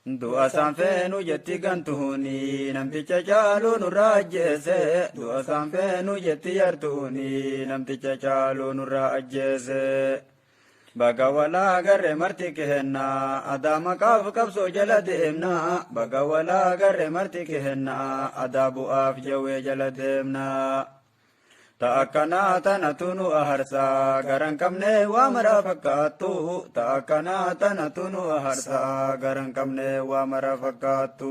Du'a isaan feenu jetti gantuuni namticha caaluu nurraa ajjeese. Du'a isaan feenu jetti yartuuni namticha caaluu nurraa ajjeese. Baga walaa garre marti kehenna adaa maqaaf qabsoo jala deemna. Baga walaa garre marti kehenna adaa bu'aaf jawwee jala deemna. Ta akkanaa tanatu nu aharsaa garan qabne waa mara fakkaattu. Ta akkanaa tanatu nu aharsaa garan qabne waa mara fakkaattu.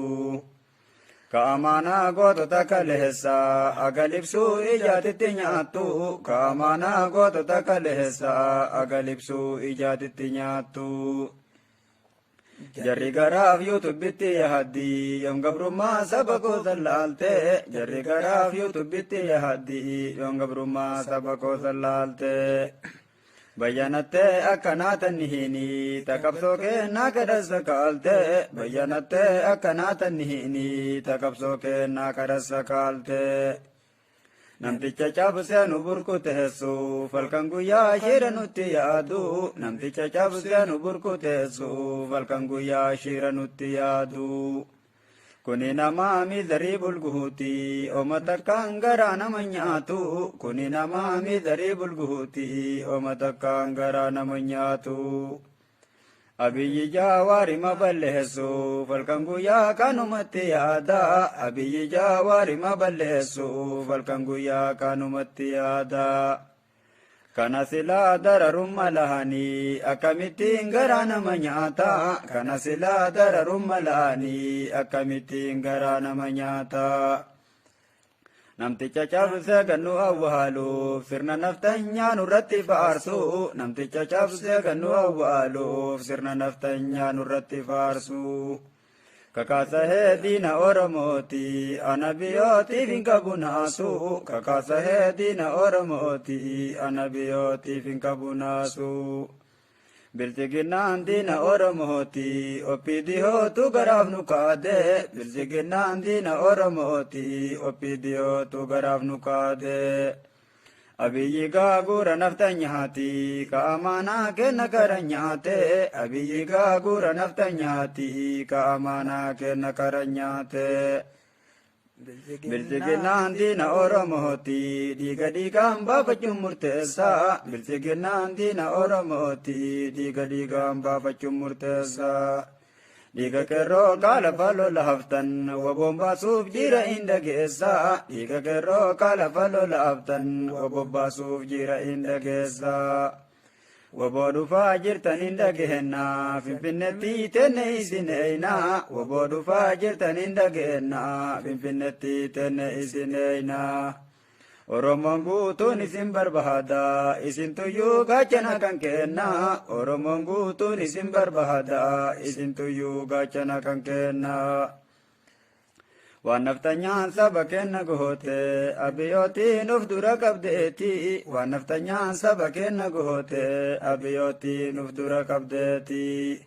Ka amaanaa gootota kaleessaa agalibsuu ijaatitti nyaattu. Ka amaanaa gootota kaleessaa agalibsuu ijaatitti nyaattu. Jarri garaaf yuutubitti yaaddi yoom gabrummaa saba koo sallaalte. Jarri garaaf yuutubitti yaaddi yoom gabrummaa saba koo sallaalte. Bayyanattee akkanaa tanni hini taqabsoo kennaa kadhassa kaalte. Bayyanattee akkanaa tanni hini taqabsoo kennaa kadhassa kaalte. Namticha cabsee nu burkuteessu falkan guyyaa shira nutti yaadu. Namticha cabsee nu burkuteessu falkan guyyaa shira nutti yaadu. Kuni namaa miizarii bulguuti oma takkaan garaa nama nyaatu. Kuni namaa miizarii bulguuti oma takkaan garaa nama nyaatu. Abiyyi jaawaari ma balleessu falkan guyyaa kanumatti yaada. Abiyyi jaawaari ma balleessu falkan guyyaa kanumatti yaada. Kana silaa dararumma lahanii akkamittiin garaa nama nyaata. Kana silaa dararumma lahanii akkamittiin garaa nama nyaata. Namticha cabsee gannu awwaaluuf sirna naftanyaa nurratti faarsu. Namticha cabsee gannu awwaaluuf sirna naftanyaa nurratti faarsu. Kakaasahee diina Oromooti ana biyyootiif hin qabu naasu. Kakaasahee diina Oromooti ana biyyootiif hin qabu naasu. Bilchiginnaan diina Oromooti OPDOtu garaaf nu kaade. Bilchiginnaan diina Oromooti OPDOtu garaaf nu kaade. Abiyyi gaagura naftanyaati ka amaanaa kenna kara nyaate. Abiyyi gaagura naftanyaati ka amaanaa kenna kara nyaate. Bilchiginnaan diina Oromooti dhiiga dhiigaan baafachuun murteessa. Bilchiginnaan diina Oromooti dhiiga dhiigaan baafachuun murteessa. Dhiiga qeerroo kaala faloo laaftan waboon baasuuf jira hin dhageessa. Dhiiga qeerroo kaala faloo laaftan waboon baasuuf jira hin dhageessa. Waboo dhufaa jirtan hin dhageenna Finfinnetti tenne isin eeyna. Waboo dhufaa jirtan hin dhageenna Finfinnetti tenne isin eeyna. Oromoon guutuun isin barbaada isin tuyyuu gaachana kan kenna. Oromoon guutuun isin barbaada isin tuyyuu gaachana kan kenna. Waan naftanyaan saba kenna goote abiyootiin of dura qabdeeti. Waan naftanyaan saba kenna goote abiyootiin of dura qabdeeti.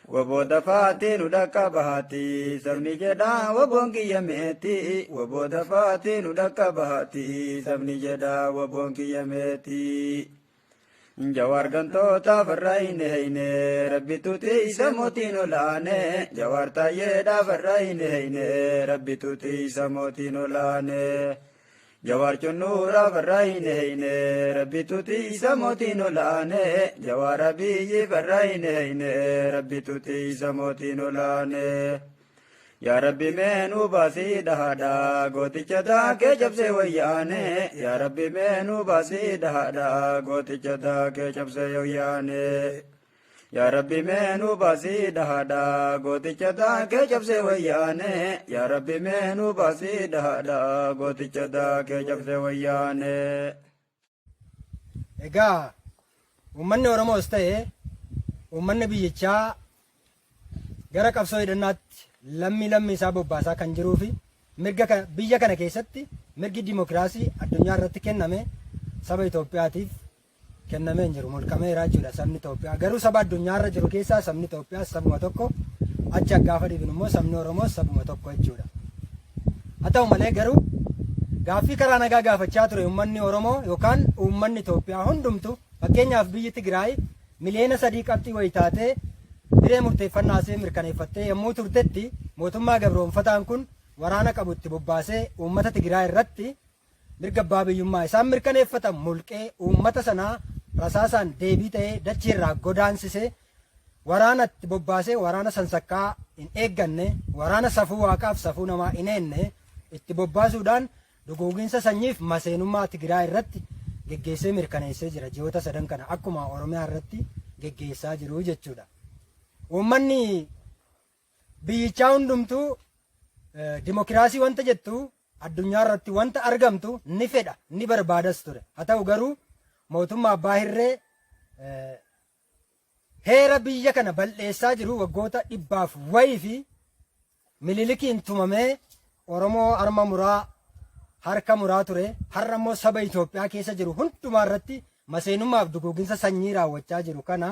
Waboo dafaatii nu dhaqqabaati sabni jedhaa waboon kiyya meeti. Waboo dafaatii nu dhaqqabaati sabni jedhaa waboon kiyya meeti. Jawaar gantoota farra hin heeyne rabbitu tiisa mootiin olaane. Jawaar taayyeedha farra hin heeyne rabbitu tiisa mootiin olaane. Jawaar cunnuura farra hin heeyne rabbitu tiisa mootiin olaane. Jawaar abiyyi farra hin heeyne rabbitu tiisa mootiin olaane. Yaa Rabbi meenuu baasii dhahaadha gooticha daakee cabsee wayyaane. Yaa Rabbi meenuu baasii dhahaadha gooticha daakee cabsee wayyaane. Yaa Rabbi meenuu baasii dhahaadha gooticha daakee cabsee wayyaane. Yaa Rabbi meenuu baasii dhahaadha gooticha daakee cabsee wayyaane. Egaa uummanni Oromoos ta'e uummanni biyyichaa gara qabsoo hidhannaatti lammii lammii isaa bobbaasaa kan jiruu fi mirga biyya kana keessatti mirgi dimokiraasii addunyaa irratti kenname saba Itoophiyaatiif kennamee hin jiru mulqameera jechuudha sabni Itoophiyaa. Garuu saba addunyaa irra jiru keessaa sabni Itoophiyaas sabuma tokko achi gaafa dhibinu immoo sabni Oromoos sabuma tokko jechuudha. Haa ta'u malee garuu gaaffii karaa nagaa gaafachaa ture uummanni Oromoo yookaan uummanni Itoophiyaa hundumtu fakkeenyaaf biyyi Tigraay miliyoona 3 qabxii wayi taatee Hiree murteeffannaa ishee mirkaneeffattee yommuu turtetti mootummaa gabroonfataan kun waraana qabu itti bobbaasee uummata Tigraay irratti mirga abbaa biyyummaa isaan mirkaneeffatan mulqee uummata sanaa rasaasaan deebii ta'ee dachii irraa godaansisee waraana itti bobbaasee waraana sansakkaa hin eegganne, waraana safuu waaqaaf safuu namaa hin eenne itti bobbaasuudhaan duguuginsa sanyiif maseenummaa Tigraay irratti geggeessee mirkaneessee jira ji'oota sadan kana akkuma Oromiyaa irratti geggeessaa jiru jechuudha. Uummanni biyyichaa hundumtuu dimokiraasii wanta jettu addunyaa irratti wanta argamtu ni fedha ni barbaadas ture. Haa ta'u garuu mootummaa abbaa hirree heera biyya kana bal'eessaa jiru waggoota dhibbaaf wayii fi Minilikiin tumamee Oromoo harma muraa harka muraa ture har'a immoo saba Itoophiyaa keessa jiru hundumaa irratti maseenummaaf duguuginsa sanyii raawwachaa jiru kana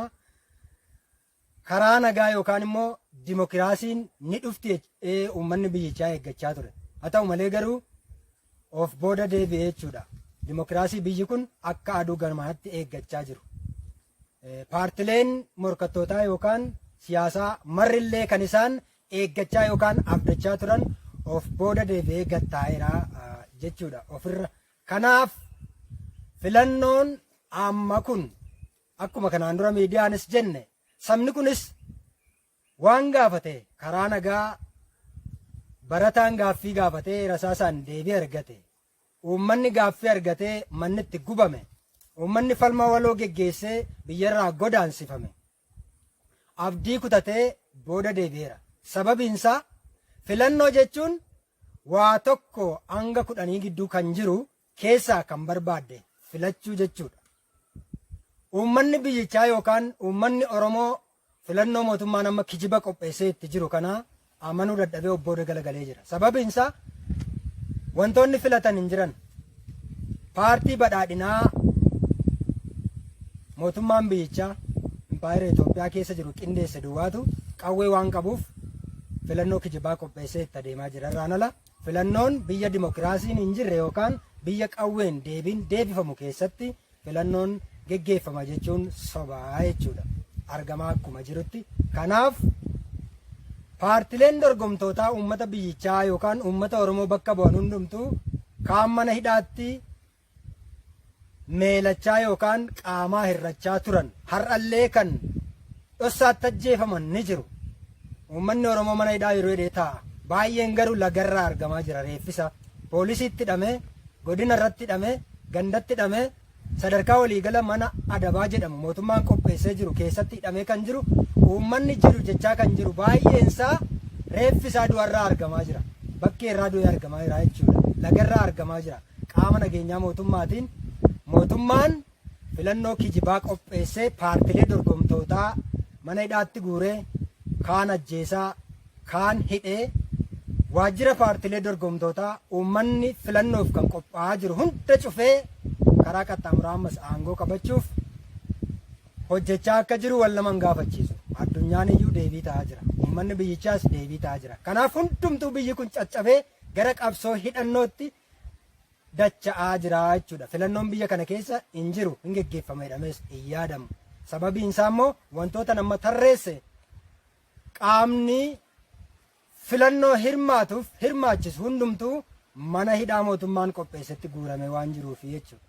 karaa nagaa yookaan immoo dimokiraasiin ni dhufti jedhee uummanni biyyichaa eeggachaa ture. Haa ta'u malee garuu of booda deebi'ee jechuudha. Dimokiraasii biyyi kun akka aduu ganamaatti eeggachaa jiru. Paartileen morkattootaa yookaan siyaasaa marrillee kan isaan eeggachaa yookaan abdachaa turan of booda deebi'ee gattaa'eera jechuudha ofirra. Kanaaf filannoon amma kun akkuma kanaan dura miidiyaanis jenne sabni kunis waan gaafate karaa nagaa barataan gaaffii gaafatee rasaasaan deebii argate. Uummanni gaaffii argatee manni itti gubame. Uummanni falma waloo geggeessee biyyarraa godaansifame. Abdii kutatee booda deebi'eera. Sababiinsaa filannoo jechuun waa tokko hanga kudhanii gidduu kan jiru keessaa kan barbaadde filachuu jechuudha. Uummanni biyyichaa yookaan uummanni Oromoo filannoo mootummaan amma kijiba qopheessee itti jiru kana amanuu dadhabee of booda galagalee jira. Sababiin isaa wantoonni filatan hin jiran. Paartii badhaadhinaa mootummaan biyyichaa impaayera Itoophiyaa keessa jiru qindeesse duwwaatu qawwee waan qabuuf filannoo kijibaa qopheessee itti adeemaa jira. Irraan ala filannoon biyya dimokiraasiin hin jirre yookaan biyya qawween deebiin deebifamu keessatti filannoon geggeeffama jechuun sobaa jechuudha. Argamaa akkuma jirutti. Kanaaf paartileen dorgomtootaa uummata biyyichaa yookaan uummata Oromoo bakka bu'an hundumtuu kaan mana hidhaatti meelachaa yookaan qaamaa hir'achaa turan har'allee kan dhossaatti ajjeefaman ni jiru. Uummanni Oromoo mana hidhaa yeroo hidhee taa'a. Baay'een garuu lagarraa argamaa jira reeffisa. Poolisiitti hidhamee, godina irratti hidhamee, gandatti hidhamee, sadarkaa waliigala mana adabaa jedhamu mootummaan qopheessee jiru keessatti hidhamee kan jiru uummanni jiru jechaa kan jiru baay'eensaa reeffi isaa du'arraa argamaa jira. Bakkee irraa du'ee argamaa jira jechuudha. Lagarraa argamaa jira. Qaama nageenyaa mootummaatiin mootummaan filannoo kijibaa qopheessee paartilee dorgomtootaa mana hidhaatti guuree kaan ajjeesaa kaan hidhee waajjira paartilee dorgomtootaa uummanni filannoof kan qophaa'aa jiru hunda cufee karaa qaxxaamuraa ammas aangoo qabachuuf hojjechaa akka jiru wal nama hin gaafachiisu. Addunyaan iyyuu deebii ta'aa jira. Uummanni biyyichaas deebii ta'aa jira. Kanaaf hundumtuu biyyi kun caccabee gara qabsoo hidhannootti dacha'aa jira jechuudha. Filannoon biyya kana keessa hin jiru, hin geggeeffama jedhamees hin yaadamu. Sababiin isaa immoo wantoota nama tarreesse qaamni filannoo hirmaatuuf hirmaachisu hundumtuu mana hidhaa mootummaan qopheessetti guuramee waan jiruufi jechuudha.